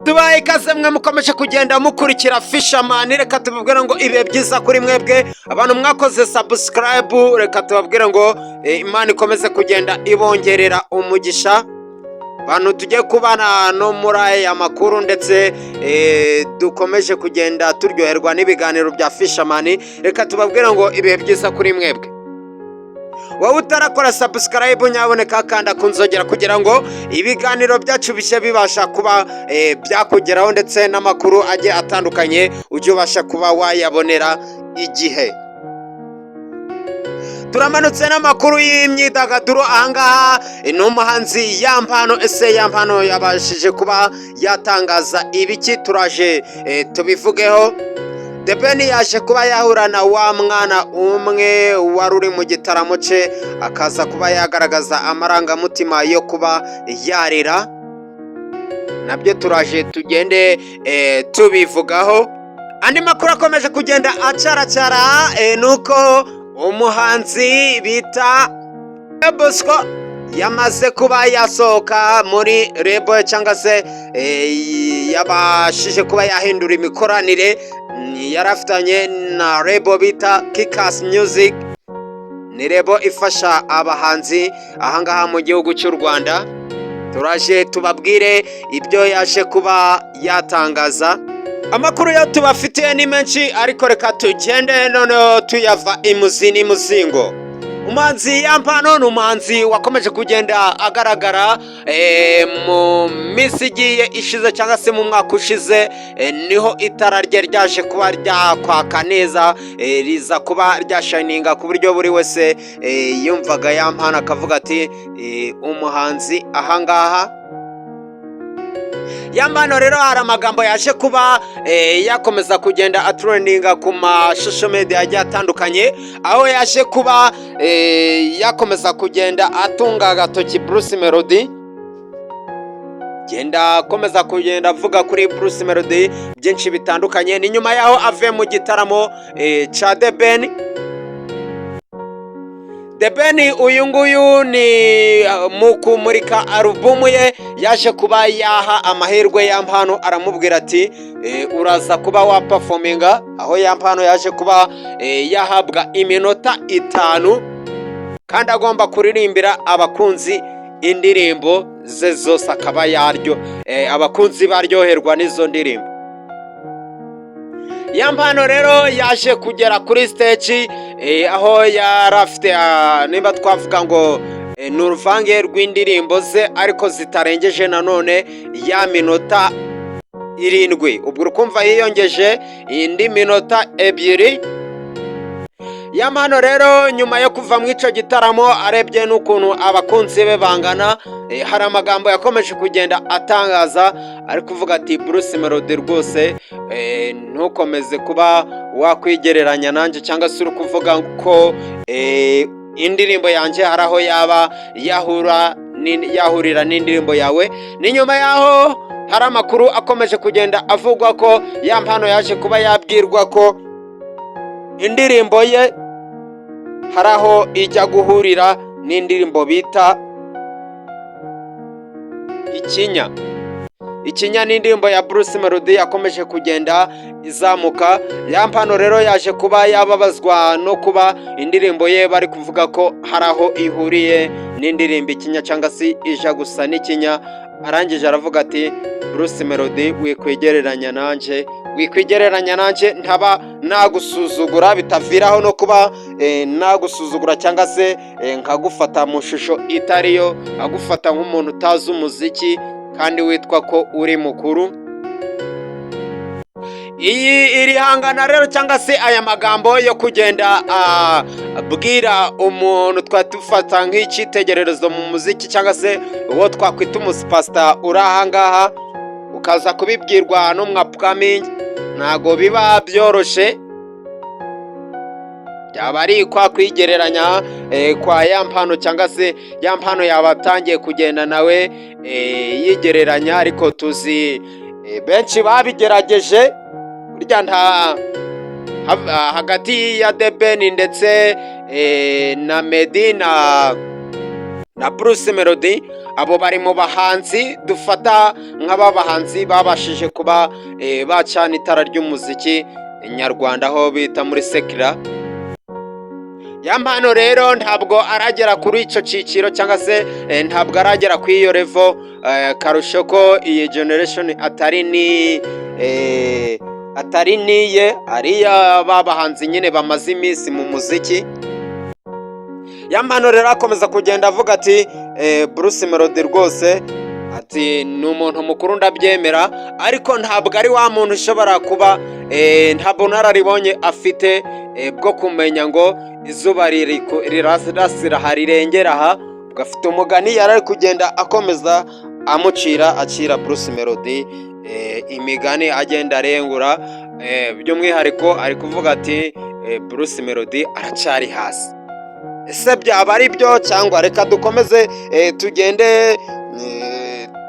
Tubaye ikaze mwe mukomeje kugenda mukurikira Fisherman. Reka tubabwire ngo ibihe byiza kuri mwebwe abantu mwakoze subscribe. Reka tubabwire ngo Imana ikomeze kugenda ibongerera umugisha. Bantu tujye kubana no muri aya makuru, ndetse dukomeje kugenda turyoherwa n'ibiganiro bya Fisherman, reka tubabwire ngo ibihe byiza kuri mwebwe. Wowe utarakora subscribe, nyaboneka kanda ku nzogera kugira ngo ibiganiro byacu bishya bibasha kuba byakugeraho, ndetse n'amakuru agiye atandukanye ujye ubasha kuba wayabonera igihe. Turamanutse n'amakuru y'imyidagaduro. Ahangaha ni umuhanzi Yampano. Ese Yampano yabashije kuba yatangaza ibiki? Turaje tubivugeho. The Ben yaje kuba yahura na wa mwana umwe wari uri mu gitaramo cye, akaza kuba yagaragaza amarangamutima yo kuba yarira. Nabyo turaje tugende tubivugaho. Andi makuru akomeje kugenda acaracara ni uko umuhanzi bita Bosco yamaze kuba yasohoka muri label, cyangwa se yabashije kuba yahindura imikoranire yari afitanye na label bita Kikac Music. Ni label ifasha abahanzi ahangaha mu gihugu cy'u Rwanda. Turaje tubabwire ibyo yaje kuba yatangaza. Amakuru yo tubafitiye ni menshi, ariko reka tugende noneho tuyava imuzi n'imuzingo. Umuhanzi Yampano ni umuhanzi wakomeje kugenda agaragara mu minsi igiye ishize, cyangwa se mu mwaka ushize niho itara rye ryaje kuba ryakwaka neza, riza kuba ryashininga ku buryo buri wese yumvaga Yampano akavuga ati umuhanzi ahangaha. Yampano rero hari amagambo yaje kuba yakomeza kugenda atrendinga ku ma social media agiye atandukanye, aho yaje kuba yakomeza kugenda atunga agatoki Bruce Melody, genda akomeza kugenda avuga kuri Bruce Melody byinshi bitandukanye. Ni nyuma yaho avuye mu gitaramo ca The Ben. The Ben uyu nguyu ni mu kumurika alubumu ye, yaje kuba yaha amahirwe Yampano, aramubwira ati uraza kuba waperforminga, aho Yampano yaje kuba yahabwa iminota 5 kandi agomba kuririmbira abakunzi indirimbo ze zose, akaba yaryo abakunzi baryoherwa n'izo ndirimbo. Yampano rero yaje kugera kuri stage, aho yari afite nimba twavuga ngo ni uruvange rw'indirimbo ze, ariko zitarengeje nanone ya minota 7. Ubwo urukumva yiyongeje indi minota 2. Yampano rero nyuma yo kuva muri icyo gitaramo, arebye n'ukuntu abakunzi be bangana, hari amagambo yakomeje kugenda atangaza, ari kuvuga ati Bruce Melody rwose ntukomeze kuba wakwigereranya nanjye, cyangwa se uri kuvuga ko indirimbo yanjye hari aho yaba yahura yahurira n'indirimbo yawe. Ni nyuma yaho hari amakuru akomeje kugenda avugwa ko Yampano yaje kuba yabwirwa ko indirimbo ye hari aho ijya guhurira n'indirimbo bita Ikinya. Ikinya ni indirimbo ya Bruce Melody yakomeje kugenda izamuka. Yampano rero yaje kuba yababazwa no kuba indirimbo ye bari kuvuga ko hari aho ihuriye n'indirimbo Ikinya, cyangwa se ija gusa n'ikinya. Arangije aravuga ati Bruce Melody, wikwigereranya nanjye, wikwigereranya nanjye, ntaba nagusuzugura, bitaviraho no kuba nagusuzugura, cyangwa se nkagufata mu shusho itariyo, agufata nk'umuntu utazi umuziki kandi witwa ko uri mukuru. Iyi iri hangana rero, cyangwa se aya magambo yo kugenda abwira umuntu twari dufata nk'icyitegererezo mu muziki, cyangwa se uwo twakwita umusuperstar uri ahangaha, ukaza kubibwirwa n'umu upcoming, ntabwo biba byoroshye. Byaba ari kwa kwigereranya kwa Yampano, cyangwa se Yampano yaba atangiye kugenda nawe yigereranya. Ariko tuzi benshi babigerageje. Burya nta hagati ya The Ben ndetse na Meddy na na Bruce Melody. Abo bari mu bahanzi dufata nk'aba bahanzi babashije kuba bacana itara ry'umuziki nyarwanda, aho bita muri secular. Yampano rero ntabwo aragera kuri icyo cyiciro, cyangwa se ntabwo aragera kuri iyo level, karusho ko iyi generation atari niye, ariya ba bahanzi nyine bamaze iminsi mu muziki. Yampano rero akomeza kugenda avuga ati Bruce Melody rwose, ati ni umuntu mukuru ndabyemera, ariko ntabwo ari wa muntu ushobora kuba nta bunararibonye afite bwo kumenya ngo izuba rirasira aha, rirengera aha. Ubwo afite umugani yari ari kugenda akomeza amucira, acira Bruce Melody imigani, agenda arengura. By'umwihariko ari kuvuga ati Bruce Melody aracyari hasi. Ese byaba ari byo? Cyangwa reka dukomeze tugende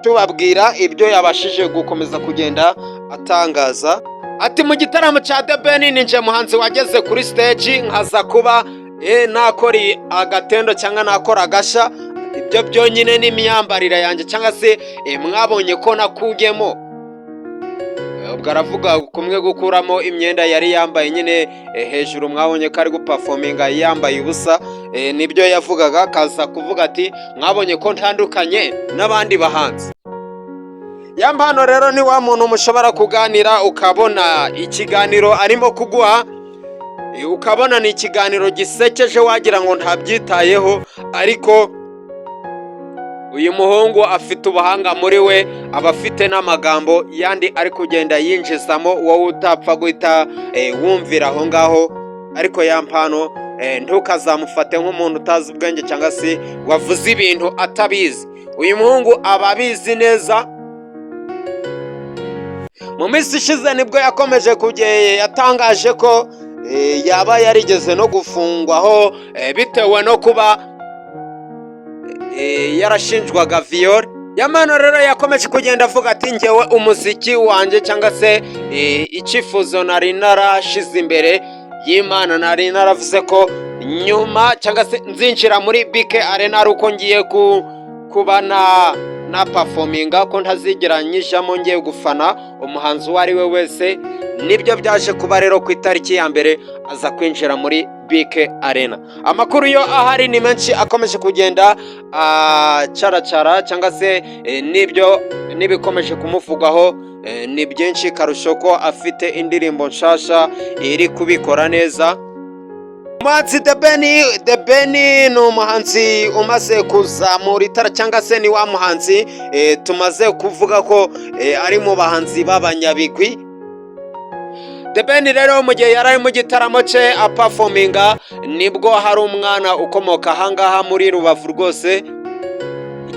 tubabwira ibyo yabashije gukomeza kugenda atangaza. Ati mu gitaramo cya The Ben ninjye muhanzi wageze kuri stage nkaza kuba nakora agatendo cyangwa nakora agashya. Ibyo byonyine n'imyambarire yanjye, cyangwa se mwabonye ko nakugemo. Ubwo aravuga kumwe gukuramo imyenda yari yambaye nyine hejuru, mwabonye ko ari guperforminga yambaye ubusa. Nibyo yavugaga, akaza kuvuga ati mwabonye ko ntandukanye n'abandi bahanzi. Yampano rero ni wa muntu mushobora kuganira, ukabona ikiganiro arimo kuguha, ukabona ni ikiganiro gisekeje, wagira ngo ntabyitayeho, ariko uyu muhungu afite ubuhanga muri we, aba afite n'amagambo yandi ari kugenda yinjizamo wowe utapfa guhita wumvira aho ngaho. Ariko Yampano ntukazamufate nk'umuntu utazi ubwenge cyangwa se wavuze ibintu atabizi. Uyu muhungu aba abizi neza. Mu minsi ishize nibwo yakomeje kujya yatangaje ko yaba yarigeze no gufungwaho bitewe no kuba yarashinjwaga viol. Yampano rero yakomeje kugenda avuga ati ngewe umuziki wanjye, cyangwa se icyifuzo nari narashize imbere y'Imana, nari naravuze ko nyuma cyangwa se nzinjira muri BK Arena ari uko ngiye kuba na performinga, ko ntazigera nyijamo ngiye gufana umuhanzi uwo ari we wese. Nibyo byaje kuba rero, ku itariki ya 1 aza kwinjira muri BK Arena. Amakuru yo ahari ni menshi, akomeje kugenda acaracara, cyangwa se n'ibyo n'ibikomeje kumuvugwaho ni byinshi, karusho ko afite indirimbo nshasha iri kubikora neza. Umuhanzi The Ben, The Ben ni umuhanzi umaze kuzamura itara, cyangwa se ni wa muhanzi tumaze kuvuga ko ari mu bahanzi b'abanyabigwi. The Ben rero mu gihe yari ari mu gitaramo cye aperforminga, nibwo hari umwana ukomoka ahangaha muri Rubavu rwose,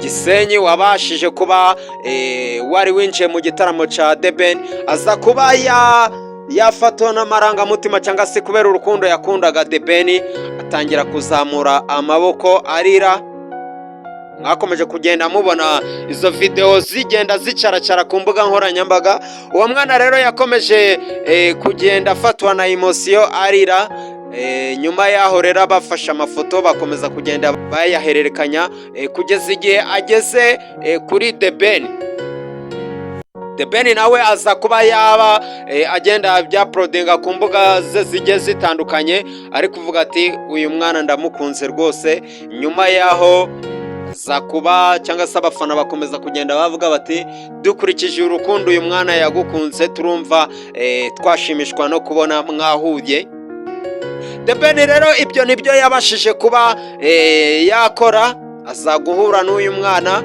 Gisenyi, wabashije kuba wari winjiye mu gitaramo cya The Ben, aza kuba yafatwa n'amarangamutima, cyangwa se kubera urukundo yakundaga The Ben, atangira kuzamura amaboko arira. Mwakomeje kugenda mubona izo videwo zigenda zicaracara ku mbuga nkoranyambaga. Uwo mwana rero yakomeje kugenda afatwa na emotion arira. Nyuma yaho rero bafashe amafoto, bakomeza kugenda bayahererekanya kugeza igihe ageze kuri The Ben. The Ben nawe aza kuba yaba agenda byauploadinga ku mbuga ze zigiye zitandukanye, ari kuvuga ati uyu mwana ndamukunze rwose. Nyuma yaho aza kuba, cyangwa se abafana bakomeza kugenda bavuga bati dukurikije urukundo uyu mwana yagukunze, turumva twashimishwa no kubona mwahuye. The Ben rero ibyo nibyo yabashije kuba yakora, aza guhura n'uyu mwana,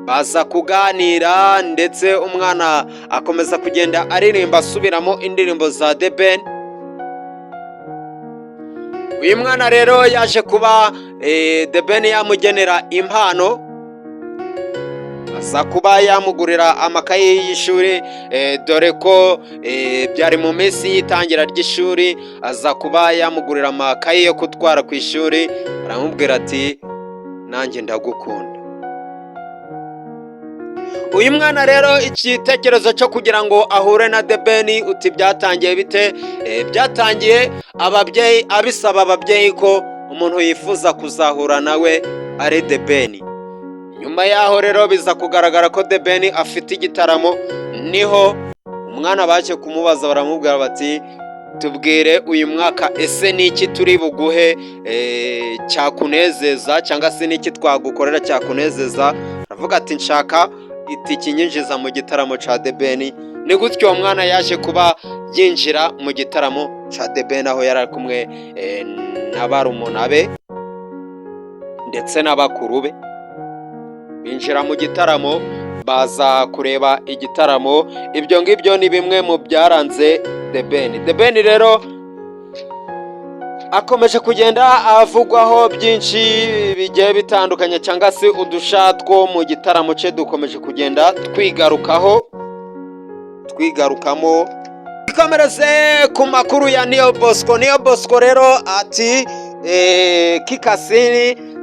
baza kuganira, ndetse umwana akomeza kugenda aririmba asubiramo indirimbo za The Ben. Uyu mwana rero yaje kuba The Ben yamugenera impano, aza kuba yamugurira amakaye y'ishuri, dore ko byari mu minsi y'itangira ry'ishuri. Aza kuba yamugurira amakaye yo gutwara ku ishuri, aramubwira ati nanjye ndagukunda. Uyu mwana rero igitekerezo cyo kugira ngo ahure na The Ben, uti byatangiye bite? Byatangiye ababyeyi abisaba ababyeyi ko umuntu yifuza kuzahura nawe ari The Ben. Nyuma yaho rero biza kugaragara ko The Ben afite igitaramo. Niho umwana baje kumubaza, baramubwira bati: "Tubwire, uyu mwaka ese ni iki turi buguhe cyakunezeza, cyangwa se n'iki twagukorera cyakunezeza?" Aravuga ati: "Nshaka itike inyinjiza mu gitaramo cya The Ben." Ni gutyo uwo mwana yaje kuba yinjira mu gitaramo cya The Ben, aho yari ari kumwe na barumuna be ndetse n'abakuru be. Binjira mu gitaramo, baza kureba igitaramo. Ibyo ngibyo ni bimwe mu byaranze The Ben. The Ben rero akomeje kugenda avugwaho byinshi bigiye bitandukanye, cyangwa se udusha two mu gitaramo cye dukomeje kugenda twigarukaho, twigarukamo. Twikomereze ku makuru ya Niyo Bosco. Niyo Bosco rero ati: "KIKAC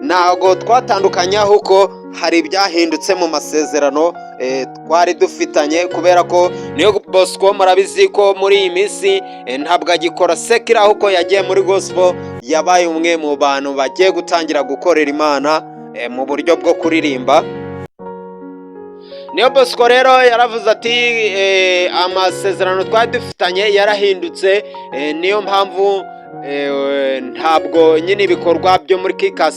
ntabwo twatandukanye, ahubwo hari ibyahindutse mu masezerano twari dufitanye." Kubera ko Niyo Bosco murabizi ko muri iyi minsi ntabwo agikora secular, ahubwo yagiye muri gospel. Yabaye umwe mu bantu bagiye gutangira gukorera Imana mu buryo bwo kuririmba. Niyo Bosco rero yaravuze ati: "Amasezerano twari dufitanye yarahindutse, niyo mpamvu ntabwo nyine ibikorwa byo muri KIKAC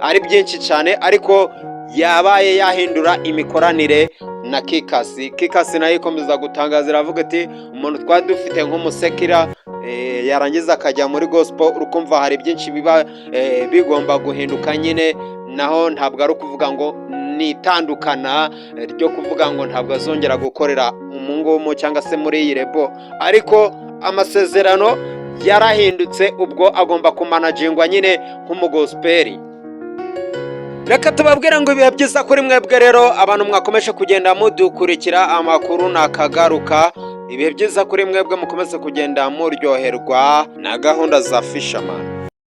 ari byinshi cyane." Ariko yabaye yahindura imikoranire na KIKAC. KIKAC nayo ikomeza gutangaza, iravuga ati: "Umuntu twari dufite nk'umu secular yarangiza akajya muri gospel, urukumva hari byinshi biba bigomba guhinduka nyine." Naho ntabwo ari ukuvuga ngo ni itandukana ryo kuvuga ngo ntabwo azongera gukorera umungumu cyangwa se muri iyi label, ariko amasezerano yarahindutse, ubwo agomba kumanagingwa nyine nk'umu gospel. Reka tubabwire ngo ibihe byiza kuri mwebwe rero, abantu mwakomeje kugenda mudukurikira. Amakuru nakagaruka. Ibihe byiza kuri mwebwe, mukomeze kugenda muryoherwa na gahunda za Fisherman.